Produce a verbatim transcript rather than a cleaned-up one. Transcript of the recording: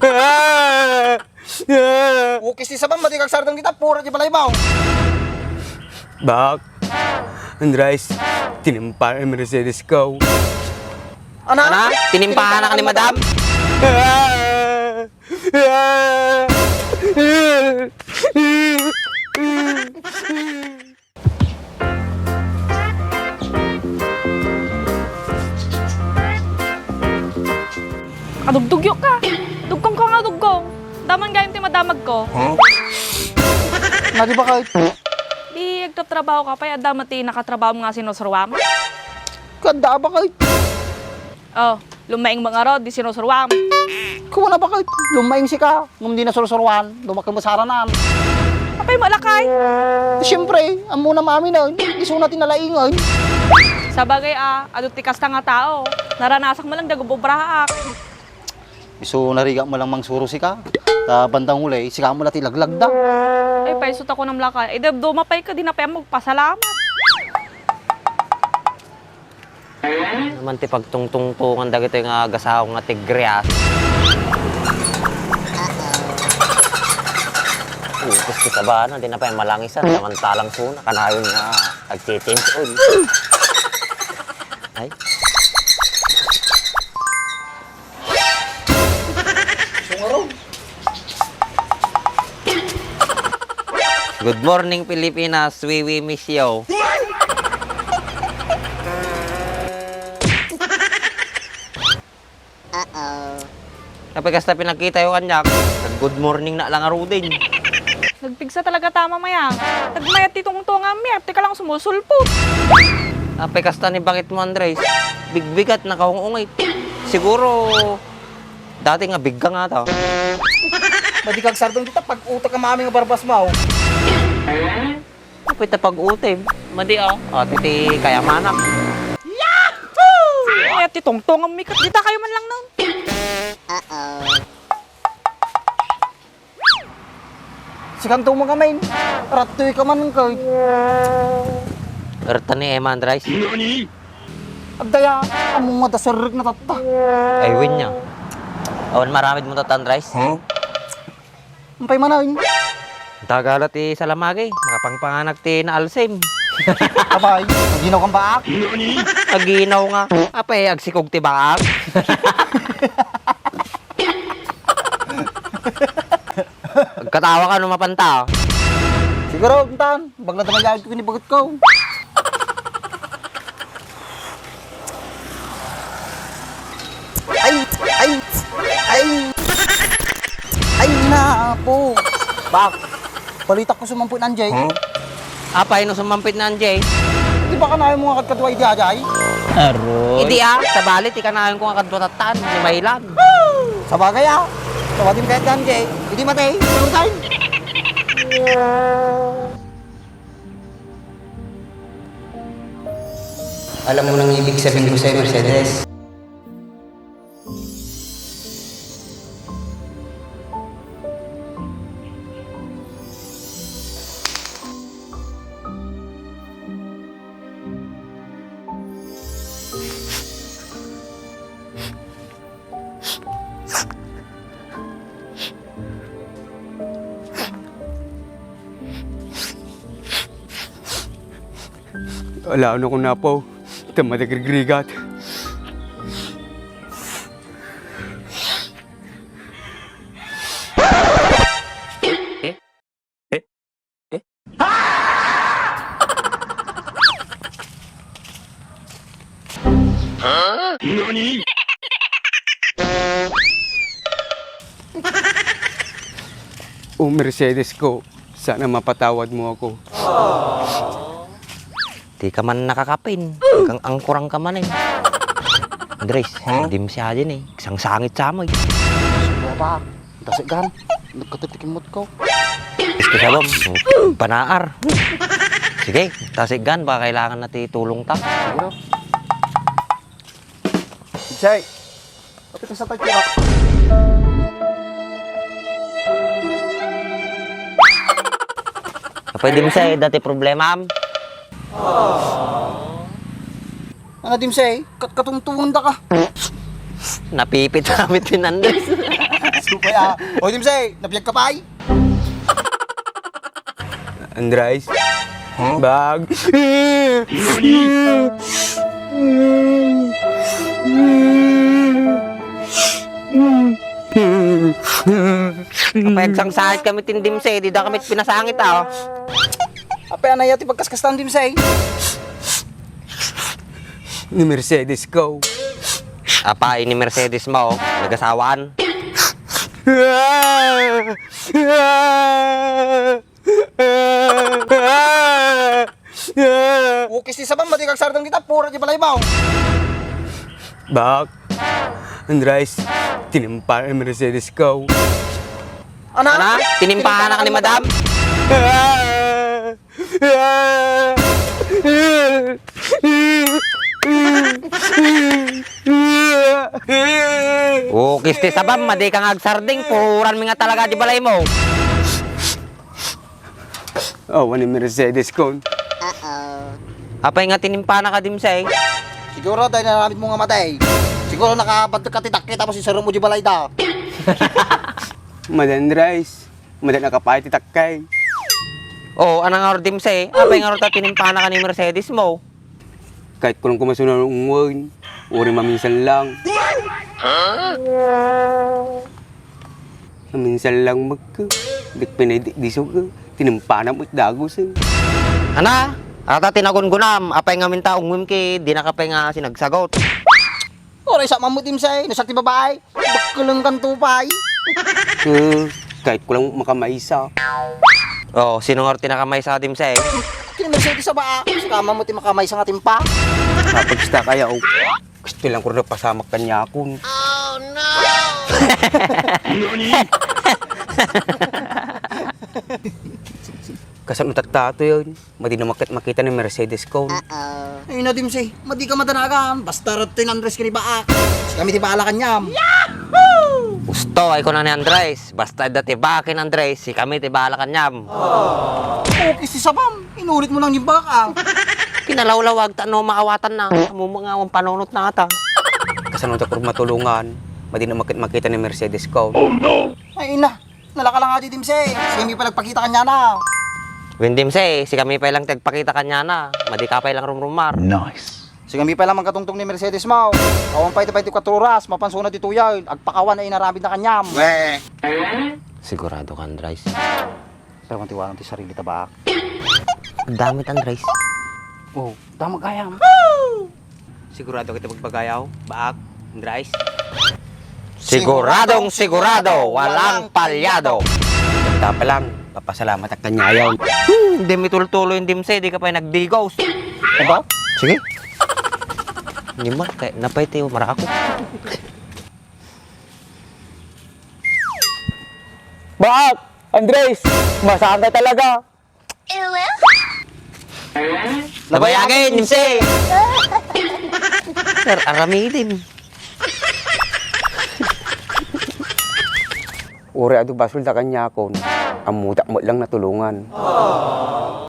Ah! Ah! Ukis ti sabam, madi kag sardeng dita, pura ti balay mo. Bak, Andres, tinimpa ni Mercedes ko. Ana? Ana? Tinimpahan ka ni Madam? Ah! Ah! Adugdugyo ka. Dugkong ka nga dugkong. Daman gayam ti madamag ko. Huh? Nga di ba kahit? Di agtatrabaho ka pay, adda met ti nakatrabaho nga sinusuruam. Kanda ba kahit? Oh, lumaing mo nga rod, di sinusuruam. Kuwan na ba kahit? Lumaing sika. Ngem di na sursuruan, dumakkel met saranan. Apay malakay? Siyempre, ammona maamin, isuna ti nalaing. Sabagay a, adu ti kasta nga tao. Naranasak met lang di agubobraak. Isu narigat met lang mangsuro sika. Ta bandang huli, sika met la ti laglagda. Ay, pay, isu ta kunam lakay. Ay, duma pay ka, di na pay magpasalamat. Naman ti pagtungtungtungan dagitoy nga agasawa nga tigre, ah. Ubos ti sabana, di na pay malangisan, samantalang suna, kanayon nga agti-change oil. Ay. Good morning, Pilipinas. We, we miss you. Uh-oh. Apay kasta pinagkitayo kaniak, nag-good morning na lang ngaruden. Nagpigsa talaga ta, Mama, ya. Nagmayat ti tungtunganmi, apay ka lang sumusulpot. Apay kasta ni bakit mo, Andres? Bigbigat, nakaung-ungit. Siguro, dati nga bigga nga ta. Madi kag sardeng dita, pag-utek a maamin nga barbas mo. Apay ta pag-utek? Madi, ah. Ati ti kayamanak. Yahoo! Ay, ati tungtunganmi ket dita kayo man lang nun. Uh-oh. Sikanto mo kami. Rattoy ka man, kay. Erta ni Emma, Andres. Agdaya, ammo nga daserrek na tatta. Ay, win niya. Awan maramid mo tatta, Andres. Huh? Ampay man, ay. Tagala ti salamagi, makapangpanganak ti naalsim. Abay, aginaw kang baak? Aginaw nga. Apay, agsikog ti baak. Agkatawa ka no mapanta. Siguro, tan, bagla ta mayawid ko kini baget ko. Ay, ay, ay. Ay, napo. Bak, balitak ko sumampot ni Anjay. Huh? Apay no sumampit ni Anjay? Di ba kanayon mo nga kadkadua idi, Ajay? Aroy. Idi, ah, sabali ti kanayon ko nga kadua tattan, ni Maylan. Sabagay, ah. Sawadim kayat ni Anjay. Idi matay, overtime. Alam mo nang ibig sabihin ko sa'yo, Mercedes? Alaen ako, napo, ta madigrigrigat. Eh? Eh? Eh? Huh? Nani? O Mercedes ko, sana mapatawad mo ako. Di ka man nakakapin. Kang angkurang ka man eh. Andres, Huh? Dimsay aja ni. Sangsangit sa mo eh. Suwa pa. Dasig gan. Nagkatitikimmot ko. Iska sabam. Panaar. Sige, dasig gan. Baka kailangan na ti tulong ta. Siguro. Jay, kapit sa tayo. Apay Dimsay, dati problema am? Ano, Dimsay? Kat-, katungtungan da ka. Napipit kami tin Andres. Kaya, o, Dimsay, nabiag ka pay? Andres? Huh? Bag? Napayagsangit kami ti Dimsay, dida kami pinasangit, ah. Apay, anay ti pagkaskastan, Dimsay? Ni Mercedes ko. Apay, ni Mercedes mo, nagasawaan? Ukis ti sabam, madi kag sardeng dita, pura di balay mo. Bak, Andres, tinimpa ni Mercedes ko. Ana? Ana? Tinimpahan ka ni madam? Ukis ti sabam, madi ka nga agsarding, puran mi nga talaga di balay mo. Awan ni Mercedes kon. Apay nga tinimpana ka, Dimsay? Siguro dahil naramid mo nga matay. Siguro nakabantek ka ti takki tapos isaro mo di balay da. Madan rice. Madan nakapay ti takkay. Oh, anang nga Dimsay? Apay nga ta tinimpana ka ni Mercedes mo? Kahit kulang ko masunan ungwen, uri maminsan lang. Maminsan lang magka. Dik pinay di, di suka. Tinimpanam it dagus, eh. Ana, ata tinagungunam, apay nga minta ungwem ki, di na ka pay nga sinagsagot. Oray sa mamut, Dimsay, no sak ti babae, bakkeleng kan tupay. Eh, kahit kulang makamaysa. Oh, sino nga ti nakamaysa, Dimsay? Ti Mercedes a baa, sika mamut ti makamaysa nga timpa. Napagsta kaya, oh. Gusto lang ko rin pasamak kanya akon. Oh, no! Kasano tattato yun? Madi na makit-, makita ni Mercedes ko. Ay na, Dimsay, madi ka madanagan. Basta radto ni Andres kini baak. Kami ti bahala kanyam. Gusto, ay kuna ni Andres. Basta dati baak ni Andres, si kami ti bahala kanyam. Okay, ti sabam. Inulit mo lang yung baak, ah. Kinalawlawag, ta no maawatan na. Amo mga awang panunot na ata. Kasano ta kur matulungan? Madi na makit-, makita ni Mercedes ko. Oh, no! Ay, ina. Nalaka lang nga di, Dimsay. Sige, mi pa nagpakita kanyana. Wen, Dimsay, si kami pa lang tagpakita kanyana. Madi ka pa lang rumrumar. Nice. Sige, mi pa lang magkatungtong ni Mercedes mo. Awan pa iti pa iti kwatro oras, mapansuna di tuyan. Agpakawan ay inaramid na kanyam. We. Sigurado ka, Andres? Pero mantiwanan ti sarili ta baak. Damit, Andres. Oh, damag ayam. Sigurado kita magbagayaw, baak, Andres? Siguradong sigurado, walang palyado. Tapa lang, papasalamat ak kanyayaw. Hmm, di mitultulo yung Dimsay, di ka pa yung nagdigos. Aba? Sige. Hindi man, kaya napay tayo, marako. Baak! Andres! Masangkay talaga! Nabayagin, Nimsi! Sir, aramidin. Uray adu basol da kaniakon, ammodak met lang natulongan.